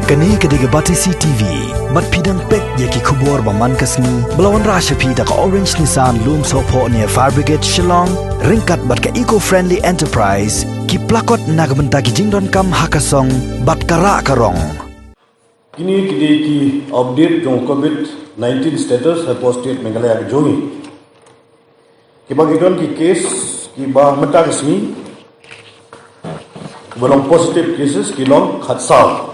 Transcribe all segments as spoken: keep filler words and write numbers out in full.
Kane ka dei ka Batesi T V. Bad phi dang peit ïa ki khubor ba man ka sngi ba la wanrah sha phi da ka Orange Nissan Lumsohphoh near Fire Brigade Shillong, ryngkat bad ka Eco Friendly Enterprise, ki plakot na ka bynta ki jingdonkam ha ka song bad ka rah ka rong. Kine ki dei ki update jong COVID nineteen status ha post state Meghalaya ka jong ngi. Kiba ki don ki case kiba mynta ka sngi kiba long positive cases ki long khatsaw.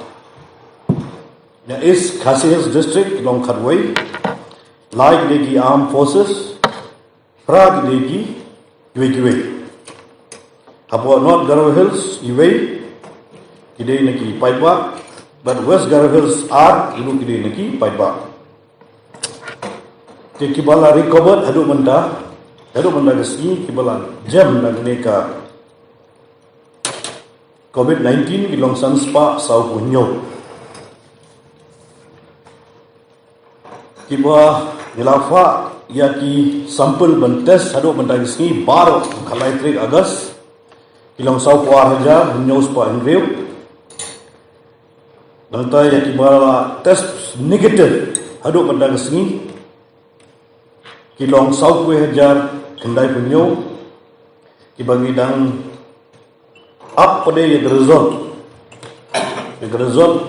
Na East Khasi Hills District ki long khatwei. Lai ki dei ki armed forces, phra ki dei ki kiwei kiwei. Hapoh North Garo Hills iwei, ki dei na ki paidbah, bad West Garo Hills ar, iwei ki dei na ki paidbah. Te kiba la recovered haduh mynta, haduh mynta ka sngi kiba la jem na kane ka COVID nineteen ki long san spah saw phew hynñiew. Kiba ngi la phah ïa ki sample ban test haduh mynta ka sngi baroh, khatlai tarik August, ki long saw phew ar hajar hynñiew spah hynriew. Nangta ïa kiba la test negative haduh mynta ka sngi ki long saw phew hajar khyndai phew hynñiew. Kiba ngi dang ap pat de ïa ka result. Ïa ka result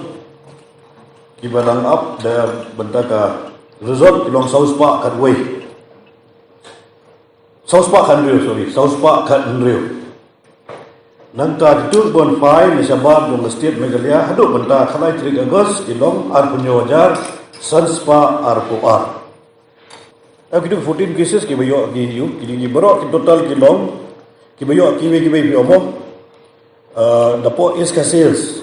kiba dang ap da bynta ka result ki long saw spah khatwei. Saw spah khathynriew, sorry, saw spah khathynriew. Nangta ki tuid ban phai na shabar jong ka state Meghalaya haduh mynta khatlai tarik August ki long ar phew hynñiew hajar san spah ar phew ar. Ïa ki dei fourteen cases kiba ïoh ki ïoh ki dei baroh ki total ki long kiba ïoh kiwei kiwei phi ong mo. Uh, napoh East Khasi Hills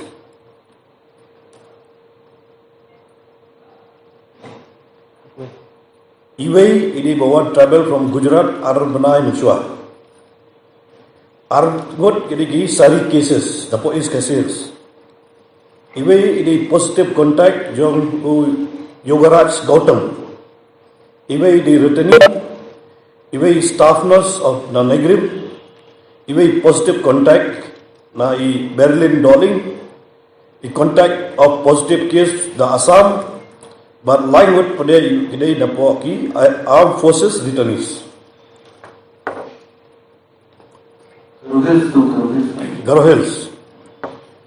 iwei i dei ba wan travel from Gujarat, ar bnai mynshuwa. Ar ngut i dei ki sari cases napoh East Khasi Hills. Iwei i dei positive contact jong u Yogaraj Gautam. Iwei i dei returnee. Iwei staff nurse of na NEIGRIHMS. Iwei positive contact na i Berlin Doling. I contact of positive case na Assam. Bad lai ngut pat de ki dei napoh ki, uh, armed forces returnees. Garo Hills tu, Garo Hills. Garo Hills.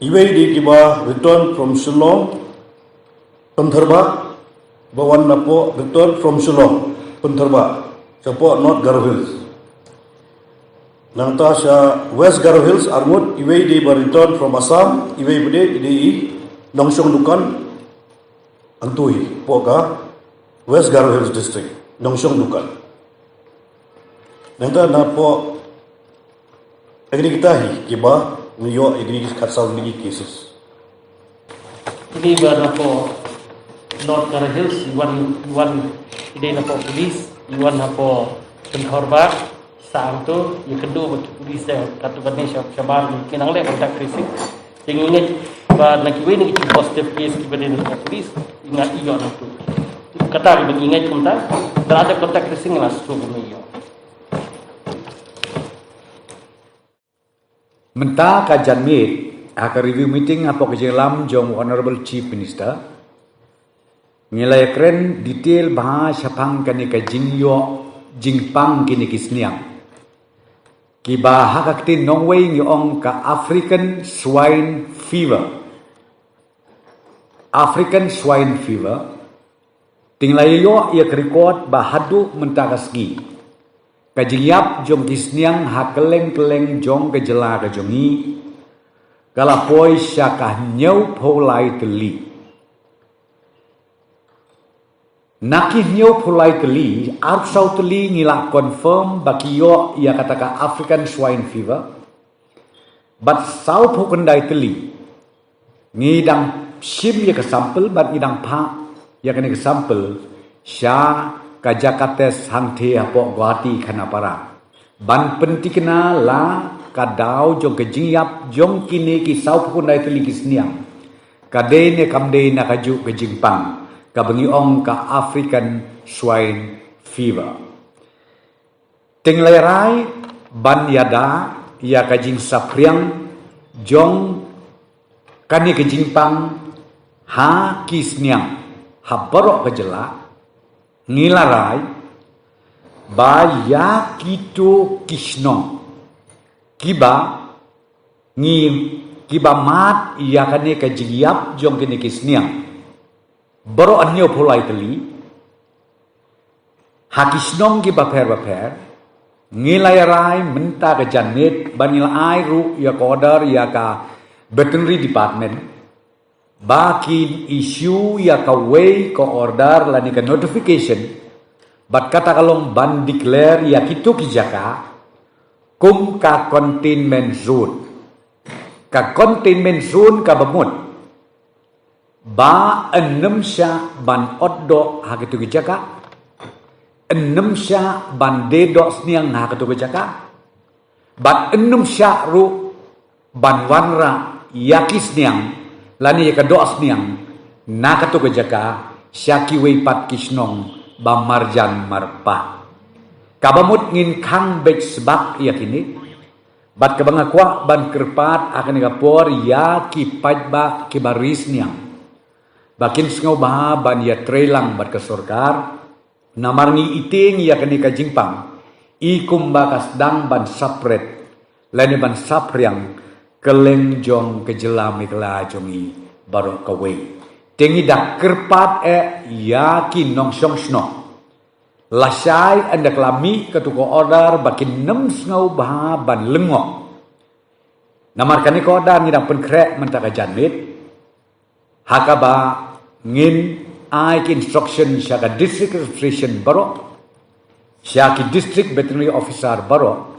Iwei i dei kiba return from Shillong, Paintharba, ba wan napoh return from Shillong, Paintharba, shapoh North Garo Hills. Nangta sha West Garo Hills ar ngut, iwei i dei ba return from Assam, iwei pat de i dei i Nongshong Dukan, Angtui, poh ka West Garo Hills District, Nongshong Dukan. Nangta napoh ïa kine kita hi kiba ngi ïoh ïa kine ki khatsaw ngi cases. Kine ba napoh North Garo Hills, i wan, i wan i dei napoh police, i wan napoh Paintharba, Sa angtu, ïa kynduh bad ki police te, katto katne sha, shabar, ki nang leh contact tracing. Te ngi ngeit ba na kiwei na ki positive case kiba dei na ka police, ngi ïoh nangtu. Kata kiba ngi ngeit kumta, lada contact tracing ngi la shu kumne ïoh. Mynta ka janmiet, ha ka review meeting hapoh ka jingïalam jong Honorable Chief Minister, ngi la ïakren detail bha shaphang kane ka jingïoh jingpang kine ki sniang, kiba ha ka ktien nongwei ngi ong ka African Swine Fever. African Swine Fever. Te ngi la ïoh ïa ka record ba haduh mynta ka sngi, ka jingïap jong ki sniang ha kylleng kylleng jong ka jylla ka jong ngi ka la poi sha ka hynñiew phew lai tylli. Na ki hynñiew phew lai tylli, arphew saw tylli ngi la confirm ba ki ïoh ïa kata ka African Swine Fever. Bad saw phew khyndai tylli ngi dang shim ïa ka sample bad ngi dang phah ïa kane ka sample sha ka jaka test hangtei hapoh Guwahati Khanapara. Ban pyntikna la ka daw jong ka jingïap jong kine ki saw phew khyndai tylli ki sniang ka dei ne kam dei na kajuh ka jingpang kaba ngi ong ka African Swine Fever. Te ngi la rai ban ïada ïa ka jingsaphriang jong kane ka jingpang Ha ki sniang ha baroh ka jylla ngi la rai ba ïa kito ki shnong kiba ngi kiba mad ïa kane ka jingïap jong kine ki sniang baroh hynñiewphew lai tylli ha ki shnong kiba pher ba pher. Ngi la ïa rai mynta ka janmiet ba ngi la ai ruh ïa ka order ïa ka veterinary department ba kin issue ïa kawei ka order lane ka notification bad kata ka long ban declare ïa kito ki jaka kum ka containment zone. Ka containment zone kaba mut ba ym shah ban ot doh ha kito ki jaka, ym shah ban die doh sniang ha kito ki jaka, bad ym shah ruh ban wanrah ïa ki sniang lane ïa ka doh sniang na kito ki jaka sha kiwei pat ki shnong ba marjan marpa. Kaba mut ngin khang beit sbak ïa kine. Bad kaba nga kwah ban kyrpad ha kane ka por ïa ki paidbah kiba ri sniang ba kin sngewbha ban ïatrei lang bad ka sorkar. Namar ngi ïa ktien ïa kane ka jingpang i kumba ka sdang ban sapret lane ban saphriang kylleng jong ka jylla Meghalaya jong ngi baroh kawei. Te ngi da kyrpad eh ïa ki nongshong shnong lashai ynda ka la mih katu ka order ba kin ym sngewbha ban lyngngoh. Namar kane ka order ngi dang pynkhreh mynta ka janmiet ha kaba ngin ai ki instruction sha ka district administration baroh, sha ki district veterinary officer baroh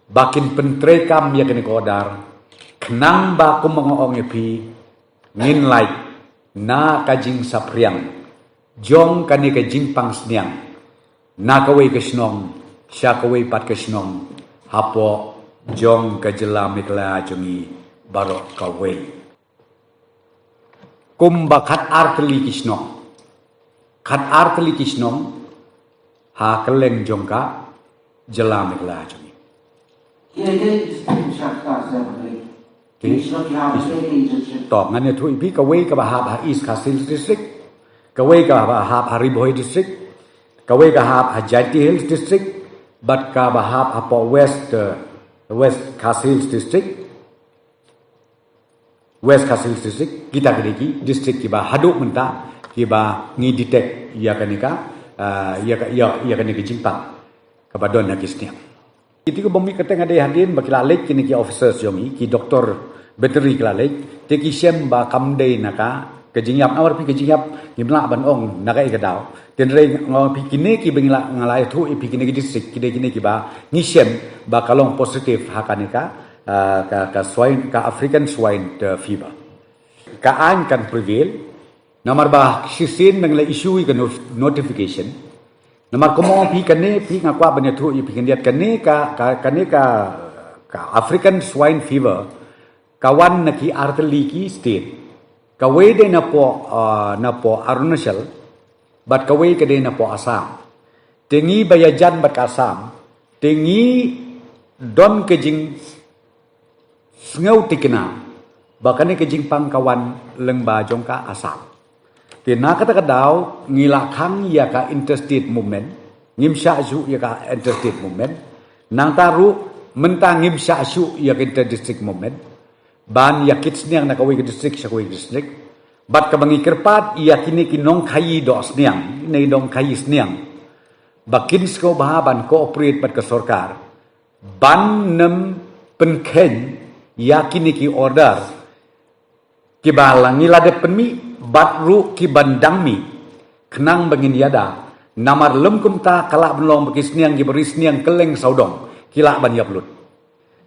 ba kin pyntreikam ïa kane ka order khnang ba kumba nga ong ïa phi ngin lait na ka jingsaphriang jong kane ka jingpang sniang na kawei ka shnong sha kawei pat ka shnong hapoh jong ka jylla Meghalaya jong ngi baroh kawei. Kumba khat ar tylli ki shnong, khat ar tylli ki shnong ha kylleng jong ka jylla Meghalaya jong ngi. Ki ne ki district sha ka sha ka ne. Ki shnong ki ha ka ne ki district. To ngan ïathuh ïa phi kawei kaba hap ha East Khasi Hills District, kawei kaba hap ha Ri Bhoi District, kawei ka hap ha Jaintia Hills District, bad kaba hap hapoh West, eh, West Khasi Hills District. West Khasi Hills District, kita ki dei ki district kiba haduh mynta kiba ngi detect ïa kane ka, ah, ïa ka, ïa, ïa kane ka jingpang kaba don ha ki sniang. Kito kiba mih kyrteng nga dei hadien ba ki la leit kine ki officers jong ngi, ki doktor veterinary ki la leit, te ki shem ba kam dei na ka, ka jingïap, namar phi ka jingïap ngim lah ban ong na kaei ka daw. Te hynrei nga ong phi kine kiba ngi la, nga la ïathuh ïa phi kine ki district, ki dei kine kiba ngi shem ba ka long positive ha kane ka, ah, ka, ka swine, ka African swine, eh, fever. Ka aiñ kan prevail. Namar ba shisien ngi la issue ïa ka no-, notification. Namar kumba ong phi kane, phi nga kwah ban ïathuh ïa phi khyndiat kane ka, ka, kane ka, ka African swine fever ka wan na ki ar tylli ki state. Kawei dei napoh, ah, napoh Arunachal bad kawei ka dei napoh Assam. Te ngi ba ïajan bad ka Assam, te ngi don ka jing sngew tikna ba kane ka jingpang ka wan lyngba jong ka Assam. Te na kata ka daw ngi la khang ïa ka interstate movement, ngim shah shuh ïa ka interstate movement. Nangta ruh mynta ngim shah shuh ïa ka interdistrict movement ban ïa kit sniang na kawei ka district sha kawei ka district. Bad kaba ngi kyrpad ïa kine ki nongkhaïi doh sniang, kine nongkhaïi sniang, ba kin sngewbha ban cooperate bad ka sorkar ban nym pynkheiñ ïa kine ki order kiba la ngi la dep pynmih bad ruh kiban dang mih, khnang ba ngin ïada. Namar lym kumta ka lah ban long ba ki sniang kiba ri sniang kylleng sawdong ki lah ban ïap lut.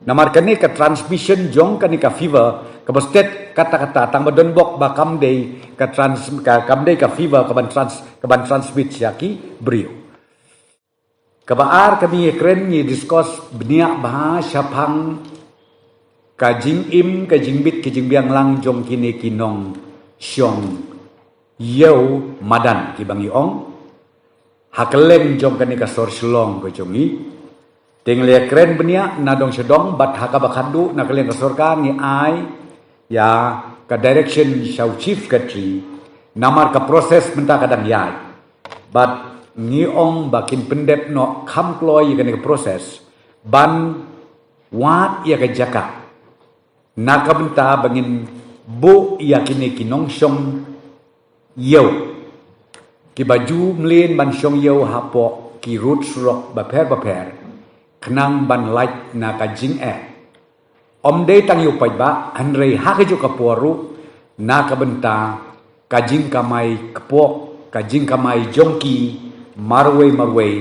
Namar kane ka transmission jong kane ka fever kaba stet katta katta tang ba don bok ba kam dei ka trans-, ka, kam dei ka fever kaban trans-, kaban transmit sha ki briew. Kaba ar kaba ngi kren ngi discuss bniah bha shaphang ka jingim, ka jingbit, ka jingbiang lang jong kine ki nongshong ïew madan kiba ngi ong ha kylleng jong kane ka sor Shillong ka jong ngi. Te ngi la kren bniah na dong sha dong bad ha kaba khatduh na kylleng ka sorkar ngi ai ïa ka direction sha u Chief Secretary, namar ka process mynta ka dang ïaid. Bad ngi ong ba kin pyndep noh kham kloi ïa kane ka process ban wad ïa ka jaka na ka bynta ba ngin buh ïa kine ki nongshong ïew kiba ju mlien ban shong ïew hapoh ki rud surok bapher bapher, khnang ban lait na ka jingeh. Ym dei tang ïa u paidbah, hynrei ha kajuh ka por ruh na ka bynta ka jingkamai kpoh, ka jingkamai jong ki marwei marwei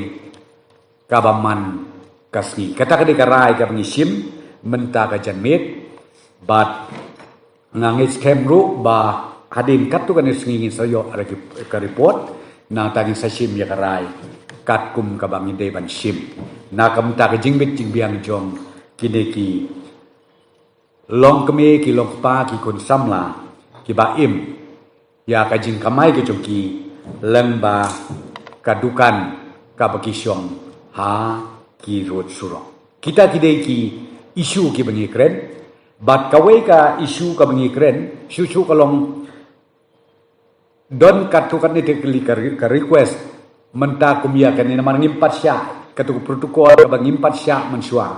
kaba man ka sngi. Kata ka dei ka rai kaba ngi shim mynta ka janmiet, bad nga ngeit skhem ruh ba hadien katto katne sngi ngin sa ïoh ka report, nangta ngin sa shim ïa ka rai katkum kaba ngi dei ban shim na ka bynta ka jingbit jingbiang jong kine ki longkmie, ki longkpa, ki khun samla kiba im ïa ka jingkamai ka jong ki lyngba ka dukan kaba ki shong ha ki rud surok. Kita ki dei ki issue kiba ngi kren. Bad kawei ka issue kaba ngi kren shuh shuh ka long, don katto katne te ka re-, ka request mynta kum ïa kane, namar ngim pat shah katto ka protocol kaba ngim pat shah mynshuwa,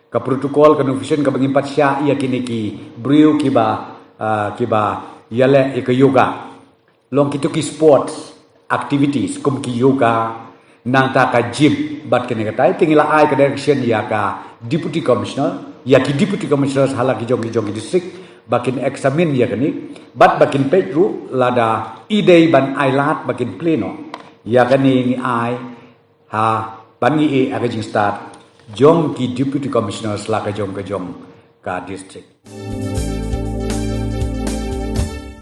ka protocol, ka notification kaba ngim pat shah ïa kine ki briew kiba, ah, kiba ïaleh ïa ka yoga. Long kito ki sports activities kum ki yoga, nangta ka gym bad kine katai. Te ngi la ai ka direction ïa ka Deputy Commissioner, ïa ki Deputy Commissioners ha la ki jong ki jong ki district ba kin examine ïa kane, bad ba kin peit ruh lada i dei ban ai lad ba kin plie noh ïa kane. Ngi ai ha ban ngi ïeh ha ka jingstad jong ki Deputy Commissioners la ka jong ka jong ka district.